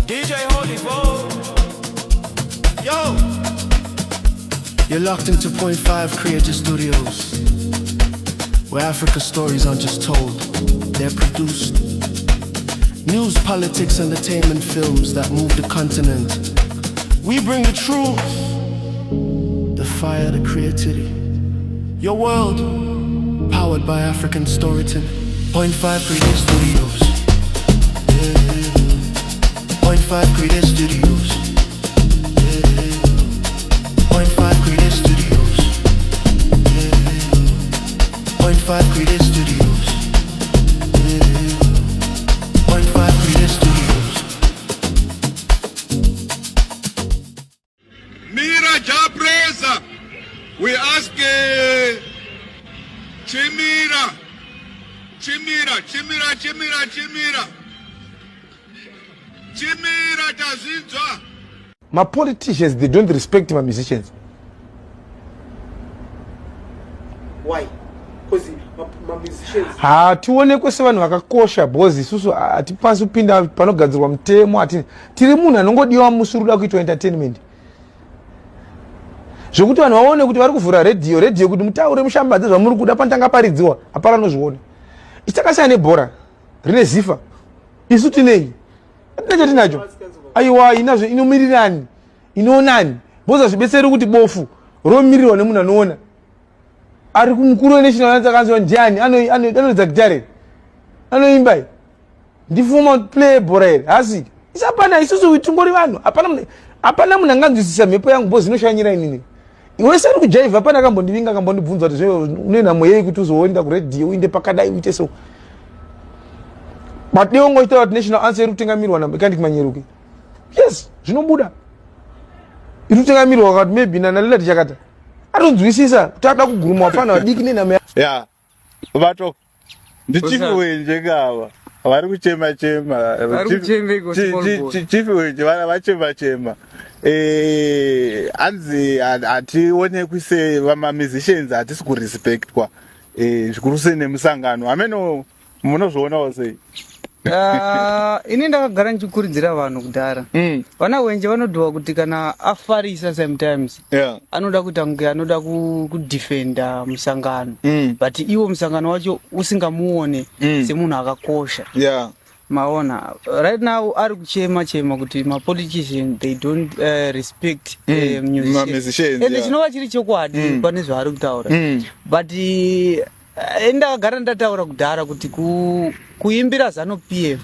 DJ Holy Bo. Yo! You're locked into Point 5 Creative Studios, where Africa stories aren't just told, they're produced. News, politics, entertainment films that move the continent. We bring the truth, the fire, the creativity. Your world, powered by African storytelling. Point 5 Creative Studios. Yeah. Point 5 Creative Studios. Yeah. Point 5 Creative Studios. Yeah. Point 5 Creative Studios. Yeah. Point 5 Creative Studios. Mira Jah Prayzah. We ask Chimira, Chimira, Chimira, Chimira, Chimira, Chimira tazvinzwa. Mapoliticians, they don't respect mamusicians. Why? Because mamusicians Hationekwe sevanhu vakakosha because isusu hatipasi kupinda panogadzirwa mutemo. Hati tiri munhu anongodiwa musi uri kuda kuitwa entertainment, zvekuti vanhu vaone kuti vari kuvhura redhiyo, redhiyo kuti mutaure, mushambadze zvamuri kuda. Panotanga paridziwa, hapana anozviona. Isu takasiyana nebhora rine ZIFA. Isu tinei? Hatina chatinacho. Aiwa, inazvo inomirirani, inoonani? Because hazvibetseri kuti bofu romirirwa nemunhu anoona. Ari kumukuru weNational Alliance akanzwa ndiani? Anoridza gitare, anoimba, ndiformer player bhora here? Hasi isi hapana. Isusu tingori vanhu. Hapana munhu anganzwisisa mhepo yangu because inoshanyira inini. Wese ari kujaivha, hapana akambondivinga, akambondibvunza kuti zve une nhamo yei kuti uzoenda kuredhiyo, uinde pakadai, uite so. But dei wangochitaura kuti National Answer iri kutengamirwa naMechanic Manyeruke, yes, zvinobuda. Iri kutengamirwa wakati maybe naLelati Chakata, atonzwisisa kuti ada kuguruma vafana vadiki nenhamo. Ya, vato ndiChief Wenje kava vari kuchema chema. Vari kuchemeko, small boy. Chief Wenje vana vachema chema. Hanzi hationekwi sevamamusicians, hatisi kurespectwa, zvikuru sei nemusangano. Hameno munozvionawo sei? Ah, ini ndakagara ndichikurudzira vanhu kudhara. Vana Wenje vanodhuwa kuti kana afarisa sometimes anoda kuita kunge anoda kudefenda musangano, but iwo musangano wacho usingamuone semunhu akakosha. Maona, right now ari kuchema chema kuti mapolitician, they don't respect musicians. Ma-musicians, And chinova chiri chokwadi pane zvaari kutaura. But ndakagara ndataura kudhara kuti kuimbira ZANU PF,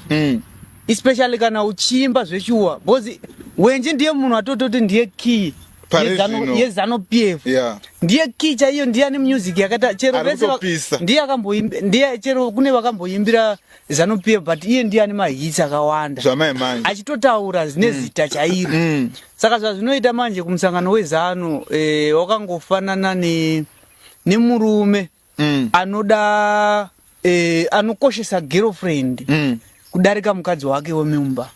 especially kana uchiimba zveshuwa, because Wenje ndiye munhu atototi ndiye key Pari zvino. yeZANU PF. Ndiye key chaiyo, ndiye ane music yakata chero Ari vese kutopisa. Ndiye akamboimba, ndiye chero kune vakamboimbira ZANU PF, but iye ndiye ane mahits akawanda Zvamai manje achitotaura nezita chairo. Saka zvazvinoita manje kumusangano weZANU, wakangofanana nemurume anoda anokoshesa girlfriend kudarika mukadzi wake wemumba.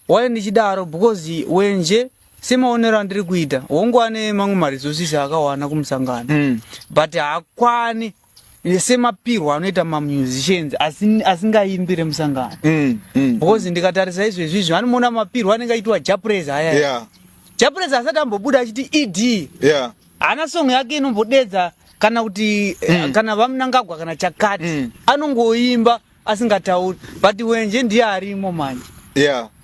Why ndichidaro? Because Wenje, semaonero andiri kuita, hongu ane mamwe maresources akawana kumusangano, but haakwani semapirwo anoita mamusicians asingaimbire musangano. Because ndikatarisa izvezvi izvi, anomuona mapirwo anenge aitwa Jah Prayzah aya. Jah Prayzah asati ambobuda achiti ED, haana song yake inombodedza kana kuti kana vaMnangagwa kana chakati. Anongoimba asingatauri, but Wenje ndiye arimo manje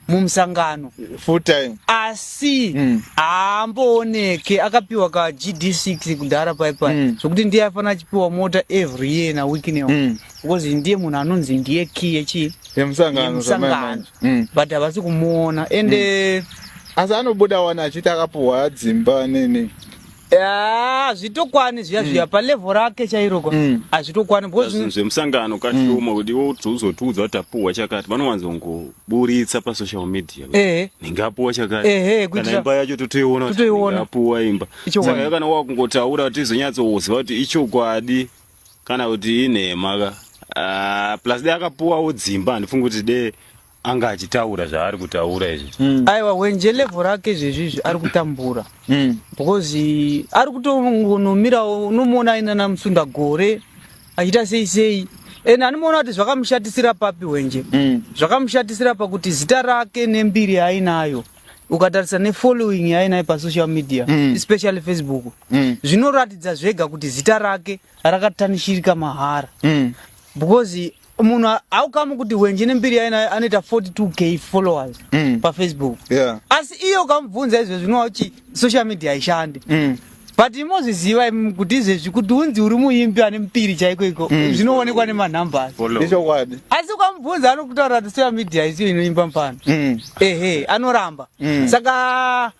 mumusangano Full time. Asi haambooneke. Akapiwa ka GD6 kudhara paipai, zvokuti ndiye aifanira achipiwa mota every year naWicknell, because ndiye munhu anonzi ndiye key yechi Yemusangano. Yemusangano. Zvamai manje. But havasi kumuona ende Asi anobuda wana achiti akapuhwa dzimba nene. Hazvitokwani zviya zviya palevel rake chairokwa, hazvitokwani because Zvinhu zvemusangano kashoma kuti iwe uzotiudza kuti apuhwa chakati. Vanowanzongoburitsa pasocial media, ninge apuwa chakati, kana imba yacho totoiona kuti Totoiona. ninge apuwa imba. Ichokwadi. Saka kana wakungotaura kuti tizonyatsoziva kuti ichokwadi kana kuti inhema ka. Ah, plus de akapuwawo dzimba, handifungi kuti de anga achitaura zvaari kutaura izvi. Aiwa, Wenje level rake izvezvizvi ari kutambura, because ari kutongonomirawo, unomuona aina naMusunda Gore achiita sei sei. And anomuona kuti zvakamushatisira papi Hwenje? Zvakamushatisira pakuti zita rake nembiri yaainayo, ukatarisa nefollowing yaainayo pasocial media, especially Facebook, zvinoratidza zvega kuti zita rake rakatanishirika mahara, because munhu haukamu kuti Hwenje nembiri yainayo anoita 42K followers paFacebook, asi iye ukamubvunza izvezvi zvinova kuti social media haishandi. But imozviziva imi kuti izvezvi kuti unzi uri muimbi ane mupiri chaiko iko, zvinoonekwa nemanumbers. Follow. Ichokwadi. Asi ukamubvunza anokutaura kuti social media isiyo inoimba mufana. Ehe, anoramba. Saka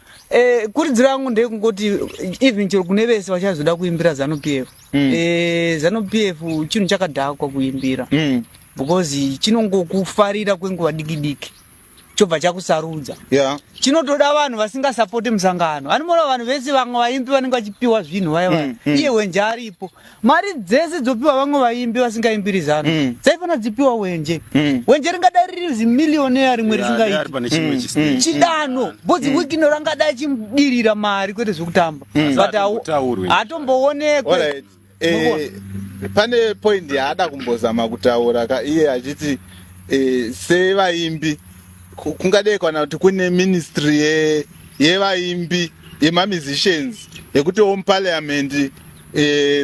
kurudziro yangu ndeyekungoti even chero kune vese vachazoda kuimbira ZANU PF, ZANU PF chinhu chakadhakwa kuimbira, because chinongokufarira kwenguva diki diki, chobva chakusarudza. Chinotoda vanhu vasingasapoti musangano. Anoona vanhu vese, vamwe vaimbi vanenge vachipiwa zvinhu vaya vaya, iye Hwenje aripo, mari dzese dzopiwa vamwe vaimbi vasingaimbiri ZANU, dzaifanira dzipiwa Hwenje. Hwenje ringadai riri zimillionaire rimwe Yeah, risingaiti ari pane chimwe chistage. Chidano, because Wicknell rangadai achimudirira mari, kwete zvekutamba, Asi but hatombotaurwi. hatomboonekwe. Alright. Pane point yaada kumbozama kutaura ka iye achiti sevaimbi kungadai kana kuti kune ministry yevaimbi, yemamusicians, yekutiwo muparliament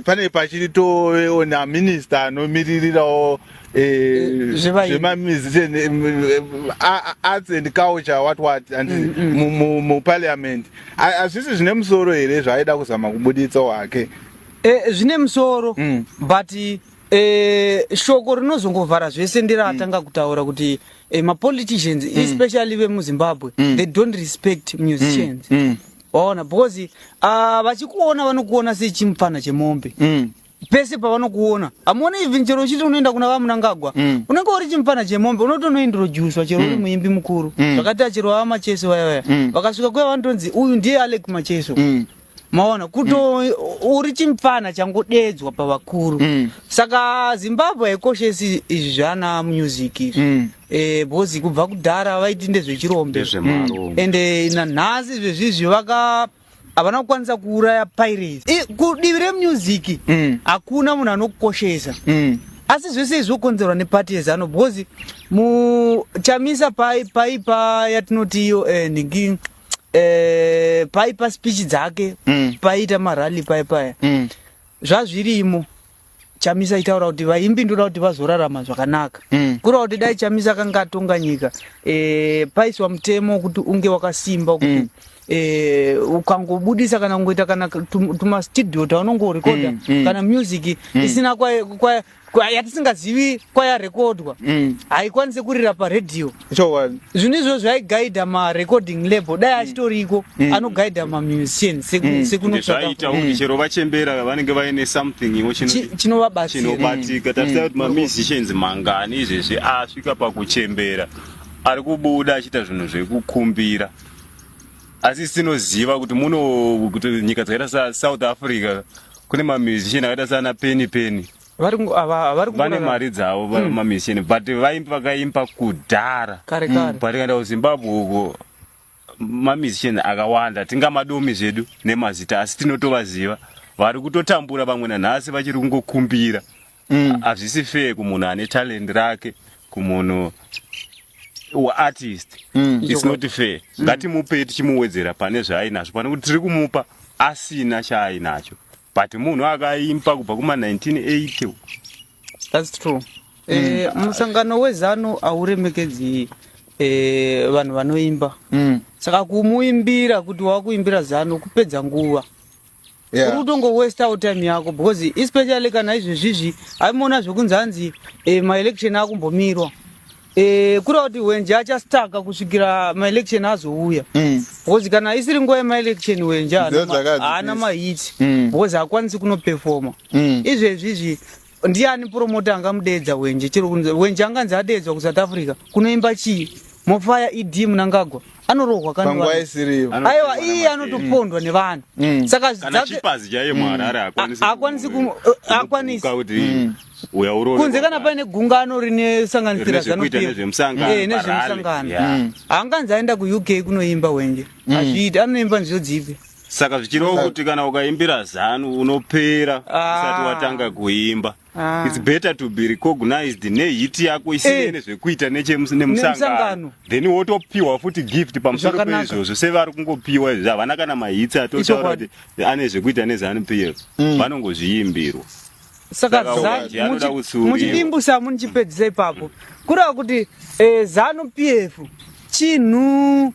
pane pachitovewo naminista anomiririrawo Zvevaimbi. Zvemamusician, arts and culture, what what, and muparliament hazvisi zvine musoro here zvaaida kuzama kubuditsa hwake? Zvine musoro, but shoko rinozongovhara zvese nderaatanga kutaura kuti mapoliticians, especially vemuZimbabwe, they don't respect musicians. Waona, because vachikuona vanokuona sechimufana chemombe. Pese pavanokuona, hamuoni even chero uchiti unoenda kuna vaMunangagwa, unenge uri chimufana chemombe, unotonointroducwa chero uri muimbi mukuru. Zvakaita chero vavaMacheso vaya vaya, vakasvika kuya vanotonzi uyu ndiye Alec Macheso. Maona kuto uri chimufana changodedzwa pavakuru. Saka Zimbabwe haikoshesi izvi zvana music izvi, because kubva kudhara vaiti ndezvechirombe. Ndezvemarombe. Ende nanhasi izvezvizvi vaka havana kukwanisa kuuraya pirates. Kudivi remusic hakuna munhu anokukoshesa, asi zvese izvi zvokonzerwa nepati yeZANU, because muChamisa pai paipa yatinoti iyo nhingi, paipa speech dzake, paiita marally pai paya, zvazvirimo. Chamisa itaura kuti vaimbi ndoda kuti vazorarama zvakanaka. Kureva kuti dai Chamisa akanga atonga nyika, paiswa mutemo wekuti unge wakasimba kuti ukangobudisa kana kungoita kana tumastudio taunongorekodha, kana music isina yatisingazivi kwayarekodwa, haikwanisi kurira paredhiyo. Chokwadi. Zvinhu izvozvo zvaigaidha marecording label, dai achitoriko anogaidha mamusician Ende zvaita kuti chero vachembera vanenge vaine something iwo chinovabatsira. Chinobatika. Tarisa kuti mamusicians mangani izvezvi asvika pakuchembera ari kubuda achiita zvinhu zvekukumbira, asi tinoziva kuti muno, kuti nyika dzakaita saSouth Africa kune mamusician akaita sana Penny Penny. Vari Vane kungorarama. Mari dzavo mamusician, but vaimbi vakaimba kudhara. Kare kare. But tikaenda kuZimbabwe uko, mamusician akawanda tingamadomi zvedu nemazita, asi tinotovaziva vari kutotambura, vamwe nanhasi vachiri kungokumbira. Hazvisi fair kumunhu ane talent rake, kumunhu waartist. It's not fair. Ngatimupei tichimuwedzera pane zvaainazvo, pane kuti tiri kumupa asina chaainacho, but munhu akaimba kubva kuma1980. That's true. Musangano weZANU hauremekedzi vanhu vanoimba. Saka kumuimbira kuti wakuimbira ZANU kupedza nguva. Uri kutongo waste out time yako, because especially kana izvezvizvi aimuona zvekunzi hanzi maelection akumbomirwa, kureva kuti Hwenje achastaka kusvikira maelection azouya, because kana isiri nguva yemaelection, Hwenje Ndo dzakadzi haana please. mahits, because haakwanisi kunopefoma. Izvezvizvi ndiani promoter angamudedza Hwenje? Chero kunzi Hwenje anganzi adedzwa kuSouth Africa kunoimba chii? Mofaya ED Munangagwa anorohwa Panguva kandivanhu. isiriyo. Aiwa, iye anotopondwa nevanhu. Saka Kana dzake chipazi chaiye muHarare haakwanisi haakwanisi haakwanisi. kumuka kuti uya urove Kunze kana paine gungano rinesanganisira Rine zvekuita nezvemusangano, nezvemusangano. parally. Haanganzi aenda kuUK kunoimba Hwenje, hazviiti. Anoimba nziyo dzipi? Saka zvichireva kuti kana ukaimbira ZANU unopera usati watanga kuimba. It's better to be recognized nehit yako isinei nezvekuita nemusangano, Nemusangano. then wotopiwa futi gift pamusoro Zvakanaka. peizvozvo. Sevari kungopiwa izvi, havana kana mahits atotaura Ichokwadi. kuti ane zvekuita neZANU PF, vanongozviimbirwa. Saka Saka Wenje anoda kutsiuriwa. Muchidimbusa, munichipedzisa ipapo, kureva kuti ZANU PF chinhu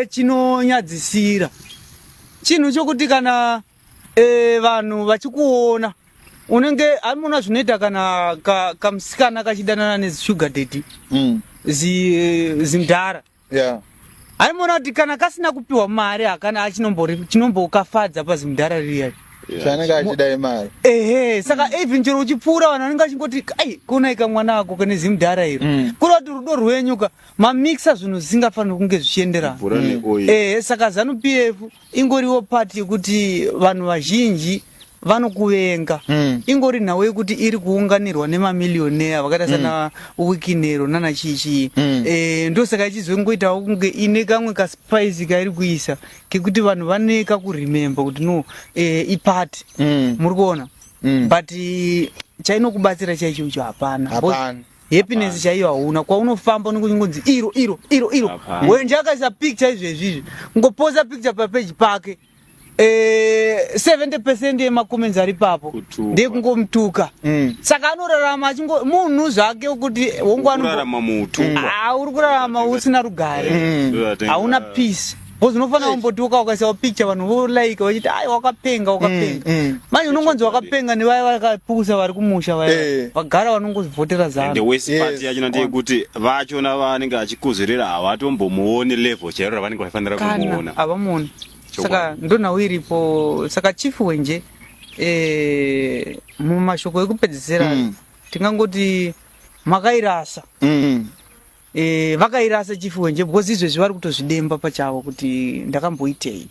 chinonyadzisira, chinhu chokuti kana vanhu vachikuona unenge amuna zvinoita kana kamusikana kachidanana nezisugar daddy, zimdhara, aimona kuti kana kasina kupiwa mari hakana chinombokafadza pazimudhara riya. Chanenge achida imari. Ehe, saka even chero uchipfuura, vanhu vanenge vachingoti, "Ai, konai kamwana ako kane zimudhara iro." Kureva kuti rudo rwenyu ka mamixa zvinhu zvisingafaniri kunge zvichienderana. Mvura neoil. Ehe, saka ZANU PF ingoriwo pati yekuti vanhu vazhinji vanokuvenga. Ingori nhau yekuti iri kuunganirwa nemamilioneya vakaita sana Wicknell nana chichi. Ndosaka ichizongoitawo kunge ine kamwe kaspice kairi kuisa kekuti vanhu vane kakuremember kuti no, ipati. Muri kuona? But chainokubatsira chaicho icho hapana. Hapana. Happiness chaiyo hauna. Kwaunofamba unenge uchingonzi iro, iro, iro, iro. Hapana. Wenje akaisa picture izvezvizvi, kungoposta picture papeji pake, 70% yemacomments ari papo Kutukwa. ndekungomutuka. Saka anorarama achingo munhu zvake wekuti wongo Kurarama muutumwa. Ah, uri kurarama usina rugare, hauna peace, because unofanira kumbotuka ukaisawo picture, vanhu volaika vachiti, "Ai, wakapenga, wakapenga." Manje unongonzi wakapenga nevaya vakapusa vari kumusha vaya vagara vanongozvhotera And the ZANU. worst part yachona ndeyekuti vachona vanenge vachikuzvirira havatombomuoni level chairo ravanenge vachifanira Kana kumuona. havamuoni. Chokwadi. Saka ndonhau iripo. Saka Chief Wenje, mumashoko ekupedzisira, tingangoti makairasa. Vakairasa Chief Wenje, because izvezvi vari kutozvidemba pachavo kuti ndakamboitei.